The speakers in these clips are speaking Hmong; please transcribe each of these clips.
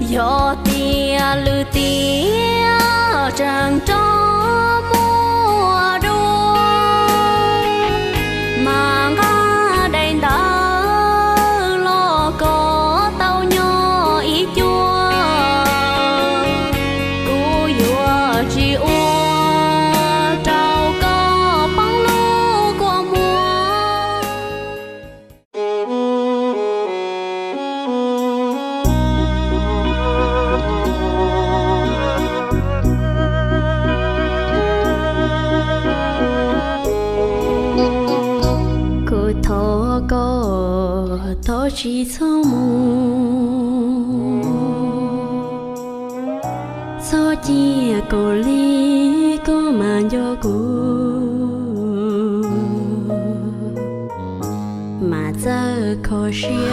Yog tias lwm tiam tseem rov muaj dua, mas nqa daim ntawv los kom tau nyob ib cuab. Kuv yuav tsis ua rau koj poob lub kua muag. Kuv thov koj thov tsis txhob mus, txhob cia kuv li, koj mas nco kuv.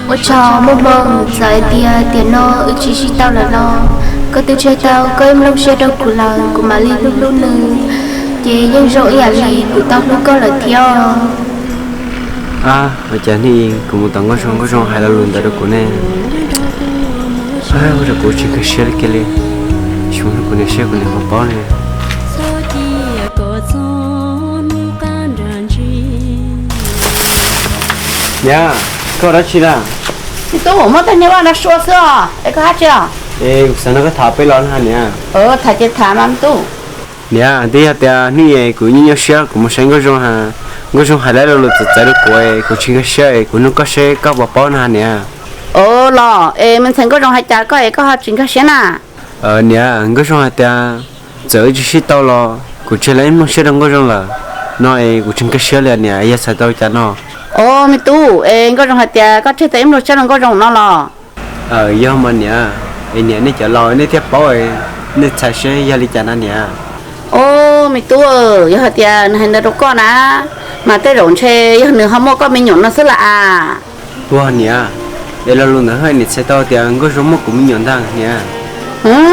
Ua tsaug muaj hmoo, txawm tias tiam no wb tsis sib tau lawm los koj twb tseg tau koj ib nplooj siab rau kuv lawm, kuv mam li hlub hlub nws, ces yeej zoo ib yam li kuv tau hlub koj lawm thiab. Ab, ua cas hnub i kuv mus tom Nkauj Zoo, Nkauj Zoo hais lo lus ntawd rau kuv ne? Ua rau kuv tsis nkag siab li kiag li. Xyov kuv niam saib kuv niam puas paub ne. Niam, koj ua dab tsi na? Me tub, muab tej niag vaj no sua xwb os, es koj hab tsi os? Es kuv xav nrog koj tham peb los na niam. Tham ces tham mas me tub. Niam, twb yog tias hnub i kuv nyuaj nyuaj siab kuv mus saib Nkauj Zoo, Nkauj Zoo hais lawv lo lus txawv txawv rau kuv, kuv tsis nkag siab es kuv nug koj seb koj puas paub na niam. Ua los es me ntxhais Nkauj Zoo hais cas koj es koj ho tsis nkag siab na? Niam, Nkauj Zoo hais tias txawm wb tsis sib tau los kuv tseg lawv ib nplooj siab rau Nkauj Zoo lawm no es kuv tsis nkag siab li niam, yog txhais tau cas no? Os me tub, es Nkauj Zoo hais tias koj tseg tau ib nplooj siab rau Nkauj Zoo no los? Yog mas niam, es niam nej cov laus nej thiaj paub, nej txhais seb yog li cas na niam. Os me tub, yog hais tias nws hais ntawd rau koj na, mas tej zaum ntshe yog nws ho muaj koj me nyuam no xwb las as. Ua niam, es lo lus ntawd hais niam txhais tau tias Nkauj Zoo muaj kuv me nyuam ntag niam.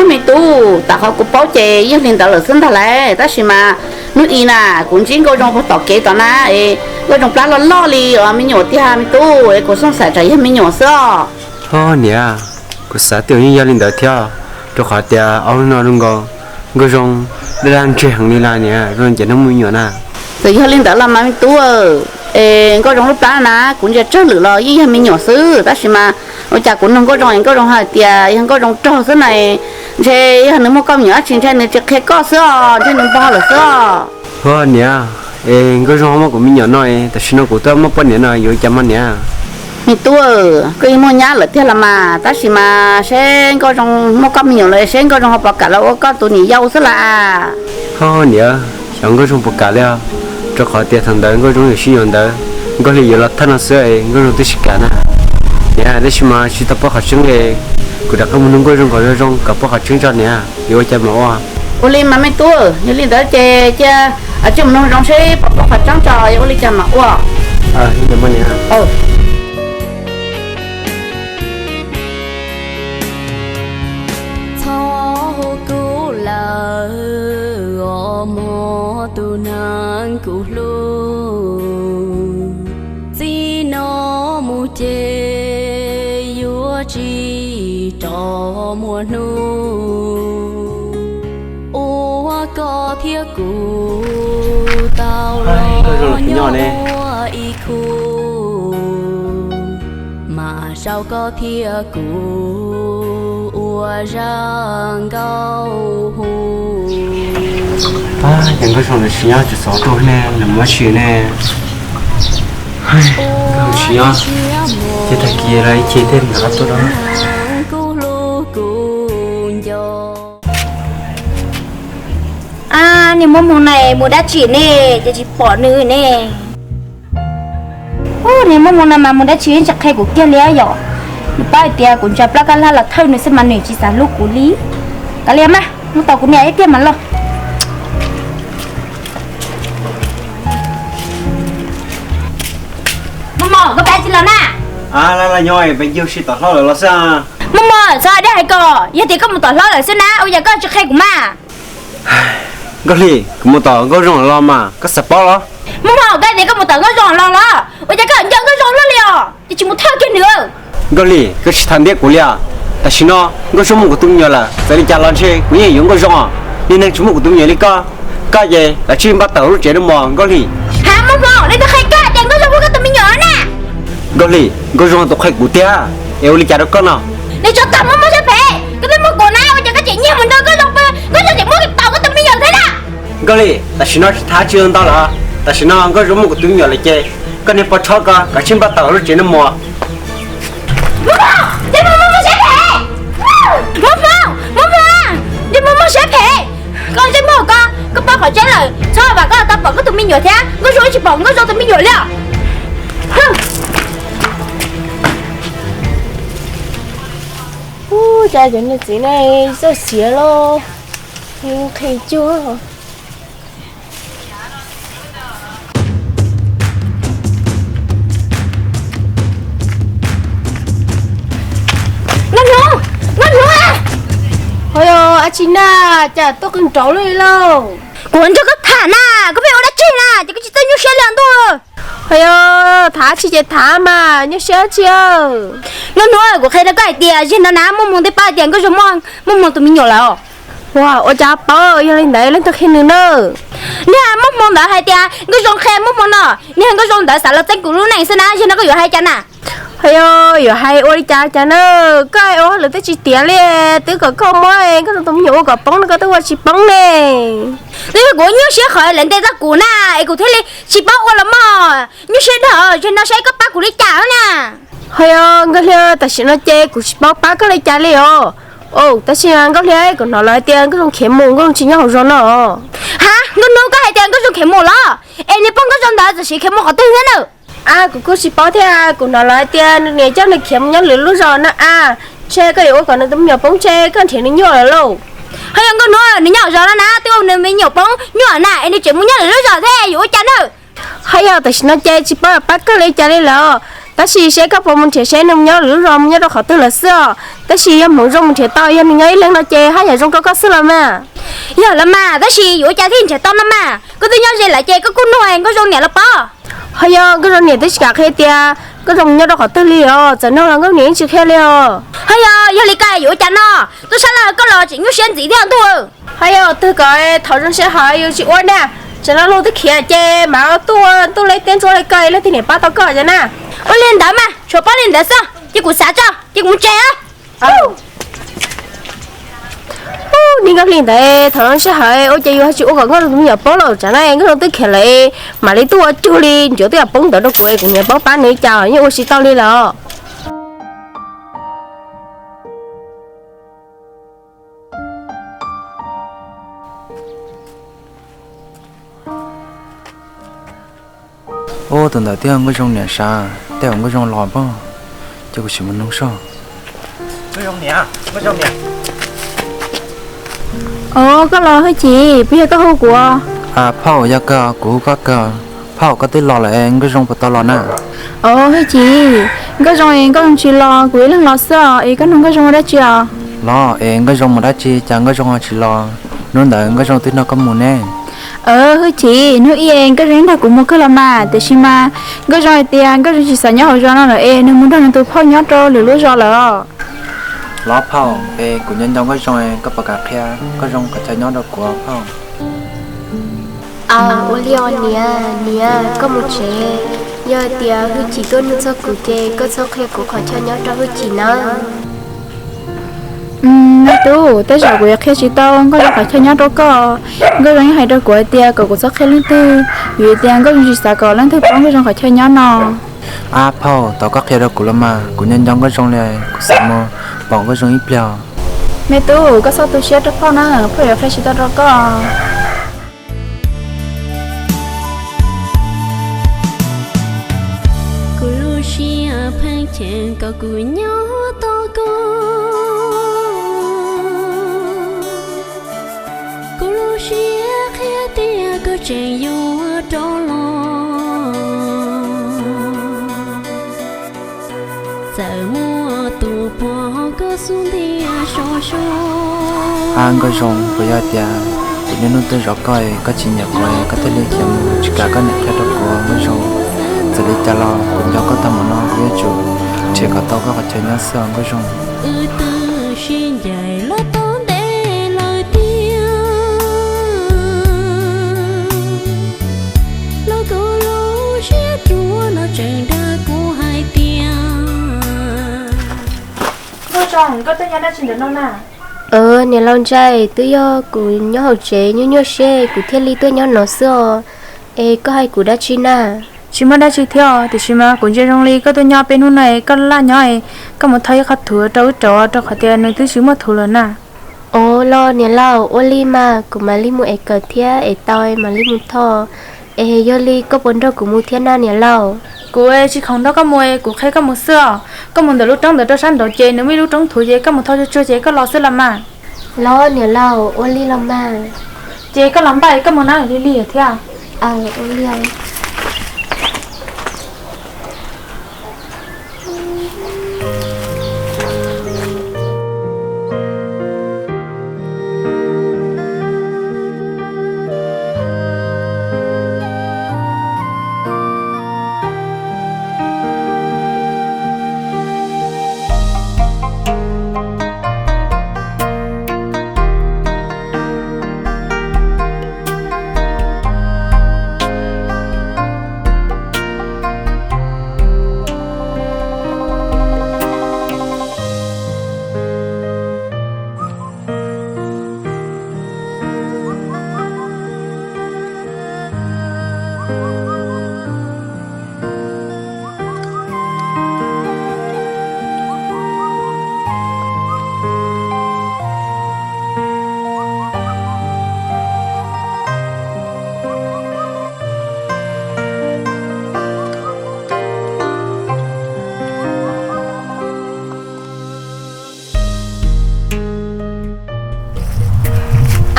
Me tub, tam qhov kuv paub ces yog li ntawd lawm xwb ntag lauj, tab sis mas hnub i na kuv ntsib Nkauj Zoo puag tom kev tom na, es Nkauj Zoo plab loj loj li os me nyuam tiag me tub, es kuv xooj xaim tsam yog me nyuam xwb os. Ho niam, kuv xav tias yeej yog li ntawd thiab, rau qhov tias ob hnub no zoo nkaus Nkauj Zoo daj daj ntseg heev li na niam, zoo ncaim hnub muaj me nyuam na. Txawm yog li ntawd los mas me tub, es Nkauj Zoo lub plab na kuv ntsia tsawg lwm los yeej yog me nyuam xwb, tab sis mas ua cas kuv nug Nkauj Zoo es Nkauj Zoo hais tias yog Nkauj Zoo raug xwb na, ntshe yog nws muaj koj me nyuam dab tsi ntshe nws tsis qhia koj xwb os, ntshe nws npog lawm xwb os. Ho niam, es Nkauj Zoo ho muaj kuv me nyuam no, tam sim no kuv twb muaj poj niam no yuav cas mas niam? Me tub, koj yeej muaj nyab lawm tiag los mas, tab sis mas seb Nkauj Zoo muaj koj me nyuam lawm seb Nkauj Zoo ho puas kam los ua koj tus niam yau xwb las. Ho niam, xyov Nkauj Zoo puas kam li os, rau qhov tias thaum ntawd Nkauj Zoo yuav sib yuav ntawd, Nkauj Hli yuav los thawj no xwb es Nkauj Zoo twb tsis kam na. Niam, tab sis mas tsis tau paub qhov tseeb li, kuv rov qab mus nug Nkauj Zoo kom zoo zoo kom paub qhov tseeb tso niam, yuav ua cas mas ua. Ua li mas me tub, yog li ntawd ces cia, cia mus nug zoo seb puas paub qhov tseeb tso yuav ua li cas mas ua. Txhob hu kuv lawm os mog tus neeg kuv hlub, txij no mus ces yuav tsis rov muaj hnub uas koj thiab kuv tau los nyob ua ib khub, mas saum koj thiab kuv ua zaj nkauj hu. Ces Nkauj Zoo nws tsis nyob tsis xav tuaj ne, nws mus dab tsi ne? Nkauj Zoo tsis nyob, ces tag kis los ib ce thiaj nrov tuaj no. Ab, niag Muaj Hmoo na mus dab tsi ne, ces tsis pom nws ne. Ub, niag Muaj Hmoo na mas mus dab tsi tsis qhia kuv kiag li yom. Nws paub hais tias kuv ntsia plab kab lab los thawj nws xwb mas nws tsis xav hlub kuv li. Kav liam mas, mus tos kuv niam ib pliag mas los. Muaj Hmoo, koj pab tsis los na? Los nyob peb ncig ua si tom hlob lawm los xwb. Muaj Hmoo, txhob deb hais kom, yog tias koj mus tom hlob lawm xwb na, ua cas koj tsis qhia kuv mas? Nkauj Hli, kuv mus tom Nkauj Zoo los mas koj xav paub los? Muaj Hmoo, koj tias koj mus tom Nkauj Zoo los los, ua cas koj nco Nkauj Zoo luaj li os, ces tsis mus thov kiag nws. Nkauj Hli, koj tsis tham ntiab kuv li os. Tam sim no Nkauj Zoo muaj kuv tus me nyuam lawm, txawm li cas los ntshe kuv yeej yuav Nkauj Zoo os. Niag neeg tsis muaj kuv tus me nyuam li koj, koj ces lam tsij npaj tawm lub tsev no mos Nkauj Hli. Ha, Muaj Hmoo, nej twb qhia koj tias Nkauj Zoo muaj koj tus me nyuam na. Nkauj Hli, Nkauj Zoo tus qhia kuv tiag, es ua li cas rau koj no? Nws tso tag Muaj Hmoo siab phem, koj twb muaj kuv na, ua cas koj tseem nyiag mus nrog Nkauj Zoo pw, Nkauj Zoo tseem muab tau koj tus me nyuam thiab na. Nkauj Hli, tam sim no tsis tham tsis ntau lawm, tam sim no Nkauj Zoo muaj kuv tus me nyuam lawm ces koj niag poj tshob ko, koj tsij npaj tawm lub tsev no mos. Muaj Hmoo, ntsej muag Muaj Hmoo siab phem. Muaj Hmoo, Muaj Hmoo, ntsej muag Muaj Hmoo siab phem. Koj ntsej muag ko, koj pw qhov tsev lawm, txhob vam koj tau pom koj tus me nyuam thiab, Nkauj Zoo tsis pom Nkauj Zoo tus me nyuam li os. Ub, cas cov niag txiv ne txawj xiav los, qhia cuag. Nkauj Hmoo, Nkauj Hmoo a! Ho yog dab tsi na, cas tuaj qee nraud li lauj? Kuv nrog koj tham na, koj pheej ua dab tsi na, ces koj tsis txawj nyuaj siab li ntuj. Ho yog tham dab tsi ces tham mas, nyuaj siab dab tsi? Nkauj Hmoo, kuv qhia rau koj hais tias zaum no na Muaj Hmoo twb paub hais tias Nkauj Zoo muaj, Muaj Hmoo tus me nyuam lawm. Ua, ua cas paub, yog li ntawd leej twg qhia nws na? Niag Muaj Hmoo ntawd hais tias Nkauj Zoo qhia Muaj Hmoo no, niag Nkauj Zoo ntawd xav los txeeb kuv lub neej xwb na, zaum no koj yuav hais cas na? Ho yog yuav hais ua li cas cas na, koj ua hauj lwm twb tsis tiav li, twb kom koj muab Nkauj Zoo tus me nyuam ua kom poob no koj twb ua tsis poob ne. Twb yog kuv nyuaj siab qhov lawv ntes tau kuv na, es kuv thiaj li tsis paub ua los mog, nyuaj siab dag, zaum no saib koj pab kuv li cas na. Ho yog Nkauj Hli, tam sim no ces kuv tsis paub pab koj li cas li os. Tab sis Nkauj Hli, kuv hnov lawv hais tias Nkauj Zoo khiav mus, Nkauj Zoo tsis nyob hauv zos no. Ha, Nkauj Hmoo, koj hais tias Nkauj Zoo khiav mus los? Es niag poj Nkauj Zoo ntawd tam sim khiav mus qhov twg thiab na? A, kuv kuj tsis paub thiab, kuv hnov lawv hais tias nws niam coj nws khiav mus nyob lwm lub zos na a. Ntshe koj yuav ua kom nws tus me nyuam poob, ntshe koj nrhiav nws nyuaj lawm lauj. Ho yog Nkauj Hmoo, nws nyob hauv zos no na, twb ua nws me nyuam poob nyuaj na, es nws tseem mus nyob lwm lub zos thiab yuav ua cas na? Ho yog tam sim no ces tsis paub pab koj li cas li lawm, tab sis seb koj puas mus nrhiav seb nws mus nyob lwm lub zos mus nyob rau qhov twg lawm xwb os. Tab sis yog Hmoov Zoo mus nrhiav tau, yog nws nyob ib leeg no ces haj yam zoo rau koj xwb los mas. Yog los mas, tab sis yuav ua cas thiaj nrhiav tau no mas, koj twb nyob ze lawm ces koj kuj nug Nkauj Zoo niam los pab. Ho yog Nkauj Zoo niam twb tsis kam qhia tias Nkauj Zoo mus nyob rau qhov twg li os, txawm nug los Nkauj Zoo niam yeej tsis qhia li os. Ho yog, yog li ko yuav ua cas no, tuaj sab laj koj los tseem nyuaj siab ntxiv thiab ntuj. Ho yog twg kom thov zoo sij hawm yus tsis ua na, tseem lo lus twb khiav ces mas tuaj tuaj li tiab ntsuab li ko leej twg niam pab tau koj cov na. Ua li ntawd mas, tshuav paub li ntawd xwb, ces kuv xav tso, ces kuv mus tsev. Niag Nkauj Hli ntawd, thaum no sij hawm ua ces yus tsis ua kom Nkauj Zoo tus me nyuam poob lawm, tsam no Nkauj Zoo twb khiav lawm, mam li tuaj ua cuag li ncuav twb yog poob ntawd rau kuv es kuv niam paub pab nws li cas yeej ua tsis tau li lawm. Ub, tus ntawd twb yog Nkauj Zoo niam sav, tej zaum Nkauj Zoo los pob, ces kuv sim mus nug soj. Nkauj Zoo niam, Nkauj Zoo niam. Os, koj los Hwj Chim, puas yog koj hu kuv? Phauj, yog kawg, kuv hu koj kawg. Phauj, koj twb los lawm es Nkauj Zoo puas tau los na? Os, Hwj Chim, Nkauj Zoo es Nkauj Zoo tsis los, kuv ib leeg los xwb os, es koj nug Nkauj Zoo ua dab tsi os? Los es Nkauj Zoo mus dab tsi cas Nkauj Zoo ho tsis los? Hnub ntawd Nkauj Zoo twb nrog koj mus ne. Hwj Chim, hnub ib Nkauj Zoo yeej nrog kuv mus kawg los mas, tiam sis mas Nkauj Zoo hais tias Nkauj Zoo tsis xav nyob hauv zos no lawm es nws mus nrog nws tus phauj nyob rau lwm lub zos lawm os. Los phauj, es kuv nco nco Nkauj Zoo, koj puas kam qhia Nkauj Zoo qhov chaw nyob rau kuv phauj? Aw, ua li os niam, niam, koj mus tsev. Yog hais tias Hwj Chim tuaj nug txog kuv ces koj txhob qhia kuv qhov chaw nyob rau Hwj Chim nawb. Me tub, tej zaum kuv yuav qhia tsis tau Nkauj Zoo qhov chaw nyob rau koj. Nkauj Zoo yeej hais rau kuv hais tias kom kuv txhob qhia leej twg, vim tias Nkauj Zoo tsis xav kom leej twg paub Nkauj Zoo qhov chaw nyob no. Ab phauj, thov koj qhia rau kuv los mas, kuv nco nco Nkauj Zoo li, kuv xav mus pom Nkauj Zoo ib pliag. Me tub, koj txhob tu siab rau phauj na, phauj yuav qhia tsis tau rau koj. Kuv lub siab pheej cheem kom kuv nyob tos koj. Kuv lub siab qhia tias koj tseem yuav rov los. Txawm muaj tus puag koj xub ntiag so so. Ab Nkauj Zoo, puas yog tias kuv niaj hnub tuaj zov koj es koj tsis nyiam kuv, koj thiaj li khiav mus tsis kam koj niam qhia rau kuv Nkauj Zoo? Txawm li cas los kuv nco koj tag mus no, kuv yuav tsum nrhiav kom tau koj qhov chaw nyob xwb os Nkauj Zoo. Sib ncaim los tau ntev lawm tiag, los kuv lub siab ruam no tseem dag kuv hais tias. Nkauj Zoo, koj tuaj nyob dab tsi ntawm no na? Niam laus Ntsais, twb yog kuv nyob hauv tsev nyuaj nyuaj siab kuv thiaj li tuaj nyob no xwb os. Es koj hais kuv dab tsi na? Tsis muaj dab tsi thiab os, tiam sis mas kuv ntsia zoo li koj tuaj nyob peb hnub no es koj laj nyob es koj mus thau ib qho thuv rau wb rauv rau qhov tias nws twb tsis muaj thuv lawm na. Ov los niam laus, ua li mas kuv mam li mus ev kawm thiab ev tau mam li mus thau. Es yog li koj puas nrog kuv mus thiab na niam laus? Kuv tsis khoom nrog koj mus, kuv qhia koj mus xwb os. Koj mus ntawm lub roob ntawd rau sab nraud ces nws muaj ib lub roob thuv ces koj mus thau tsuag tsuag ces koj los xwb los mas. Los niam laus, ua li los mas. Ces koj los npaj koj mus na, lig lig thiab. Ua li.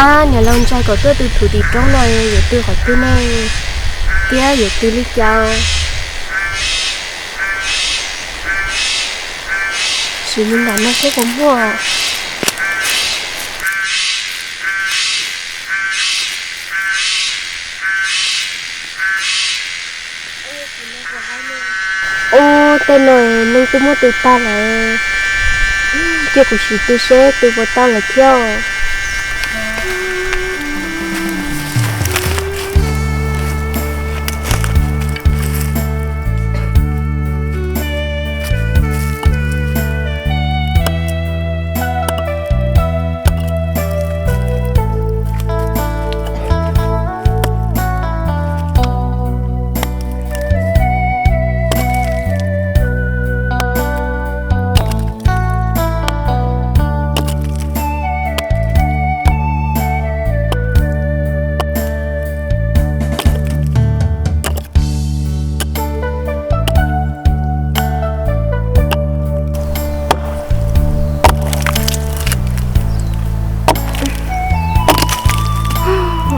Ab, niam laus Ntsais, kom tuaj tw thuv tim roob no yuav tw qhov twg ne? Thiab yuav tw li cas? Sim li nram no seb puas muaj. Ub, tej no neeg twb muab tw tag lawm. Cia kuv sim tw seb tw puas tau lawm thiab.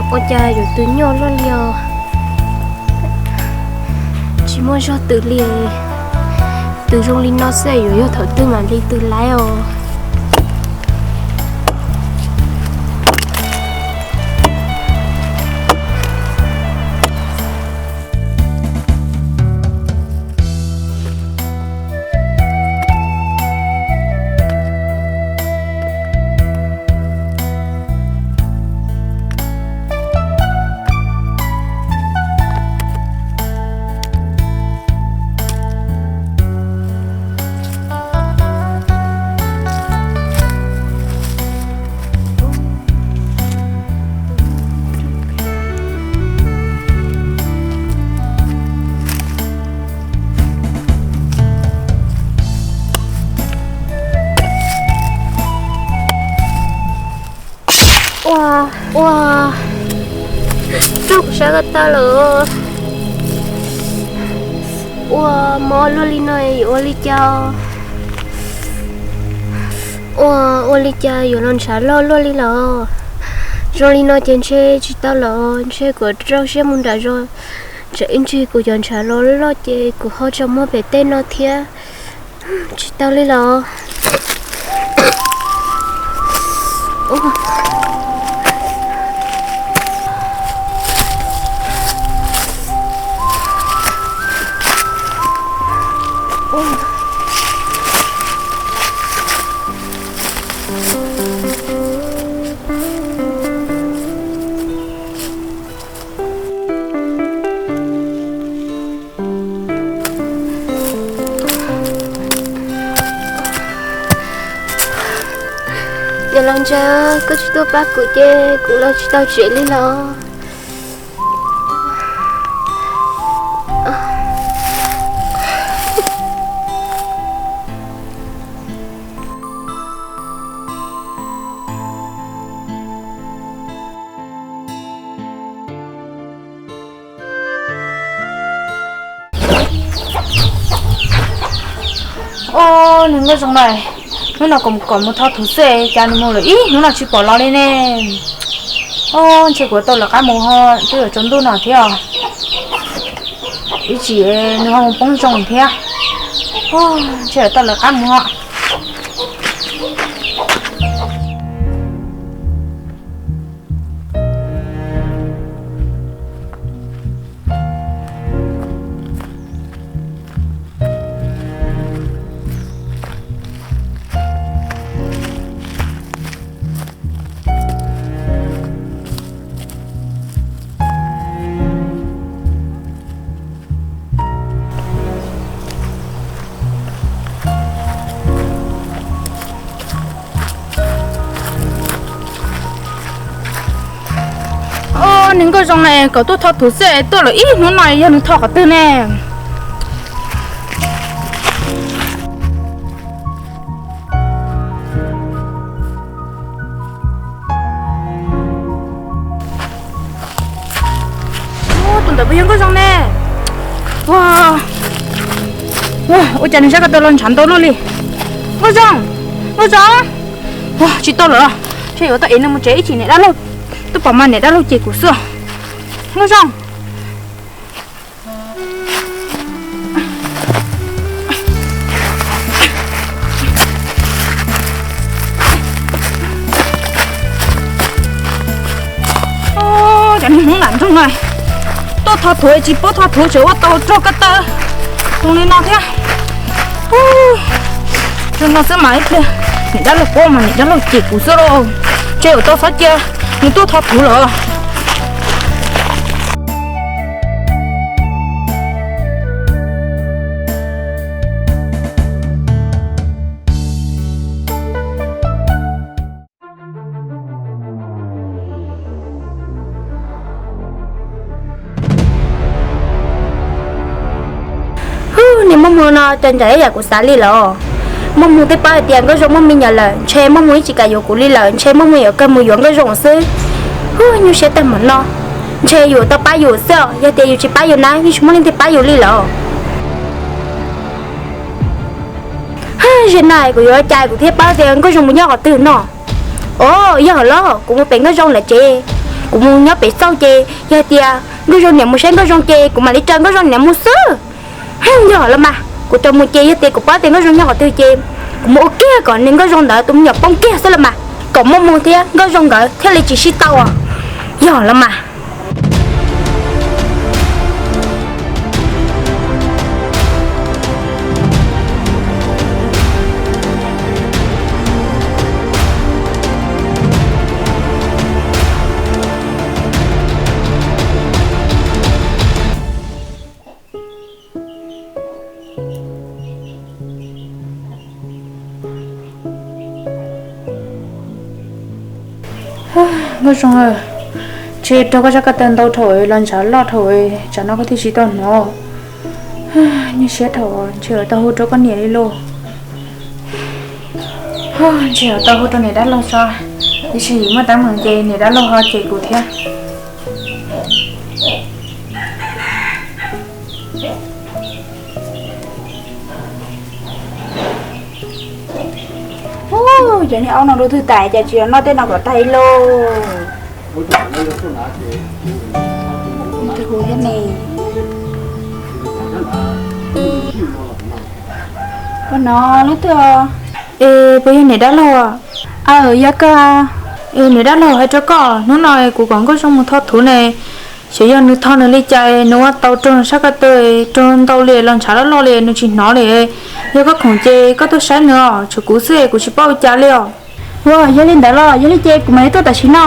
Ua cas yuav tw nyuaj luaj li os. Tsis muaj zog tw li. Tw zoo li no xwb yuav yog thaum twg mam li tw laiv os. Ua, ua, raug kuv sab ko taw lawm. Ua, mob luaj li no yuav ua li cas? Ua, ua li cas yuav los ntshav loj luaj li lawm? Zoo li no ces ntshe tsis tau lawm, ntshe kuv rau siab mus nram zos, tsam ib ntsis kuv cov ntshav los loj ces kuv ho tsis muaj pem tej no thiab. Tsis tau li los. Yog los ntshai, koj tsis tuaj pab kuv ces kuv los tsis tau tsev li los. Ob, nws Nkauj Zoo na, hnub no kom kom mus thov thuv xwb cas nws mus lawm ib hnub no tsis pom los li ne. Ob, ntshe kuv tau lawv qab mus ho twb yuav tsaus ntuj no thiab os. Ib tsam nws ho mus poob zoo thiab. Ob, ntshe yuav tau lawv qab mus ho. Ob, nws Nkauj Zoo na, kom tuaj thov thuv xwb tuaj lawm ib hnub no yog nws thov qhov twg ne? Tus ntawd puas yog Nkauj Zoo ne? Ua, ua cas nws sab ko taw los ntshav ntau luaj li? Nkauj Zoo, Nkauj Zoo. Ua, tsis tau lawm, ntshe yuav tau ev nws mus tsev ib tsam niam dab laug tuaj pom mas niam dab laug cem kuv xwb. Nkauj Zoo. Cov niag Hmoob lam nroog no, tuaj thov thuv tsis paub thov thuv tseem ua tau rog ko taw zoo li no thiab. Zoo no xwb mas ib pliag niam dab laug paub mas niam dab laug cem kuv xwb lauj. Ntshe yuav tau txhob cia nws tuaj thov thuv lawm. Hwj, niag Muaj Hmoo no cov ntsam ib yam kuv xav li los. Muaj Hmoo twb paub hais tias Nkauj Zoo muaj me nyuam lawm, ntshe Muaj Hmoo yeej tsis kam yuav kuv li lawm, ntshe Muaj Hmoo yuav kawg mus yuav Nkauj Zoo xwb. Hwj, nyuaj siab tag npaum no, ntshe yus tau pab yus xwb os, yog tias yus tsis pab yus na yeej tsis muaj leej twg pab yus li lawm. Hwj, zaum no kuv yuav ua cas kuv thiaj paub tias Nkauj Zoo mus nyob qhov twg no. Os, yog lawm, kuv mus pem Nkauj Zoo lawm ces, kuv mus nyob pem txauj ces yog tias Nkauj Zoo niam mus saib Nkauj Zoo ces kuv mam li raws Nkauj Zoo niam mus xwb. Yog los mas, kuv rov mus ces yog tias kuv paub tias Nkauj Zoo nyob qhov twg ces kuv mus ua kiag kom nws Nkauj Zoo ntawd tus me nyuam poob kiag xwb los mas, kom Muaj Hmoo thiab Nkauj Zoo nkawd thiaj li tsis sib tau os. Yog los mas. Nkauj Zoo, ntshe raug koj sab ko taw ntau dhau los ntshav loj dhau, tsam no koj thiaj tsis tau hnov. Nyuaj siab dhau, ntshe yuav tau hu rau koj niam li lauj. Ntshe yuav tau hu rau niam dab laug tso, tiam sis muaj teeb meem ces niam dab laug ho cem kuv thiab. Ub, cov niag aub no dua twg tas cas tsis los noj tej no kom tag li lauj. Tus hu thiab ne. Ua no leej twg? Es puas yog niam dab laug? Aw, yog kawg. Es niam dab laug, hais rau koj, hnub no kuv kom Nkauj Zoo mus thov thuv ne, xyov yog nws thov nws li cas nws ua tau raug sab ko taw, raug ntau li los ntshav loj loj li nws tsis hnov li. Yog koj khoom ces koj tuaj saib nws os, tshuav kuv xwb kuv tsis paub ua cas li os. Ua, yog li ntawd los yog li ces kuv mam li tuaj tam sim no.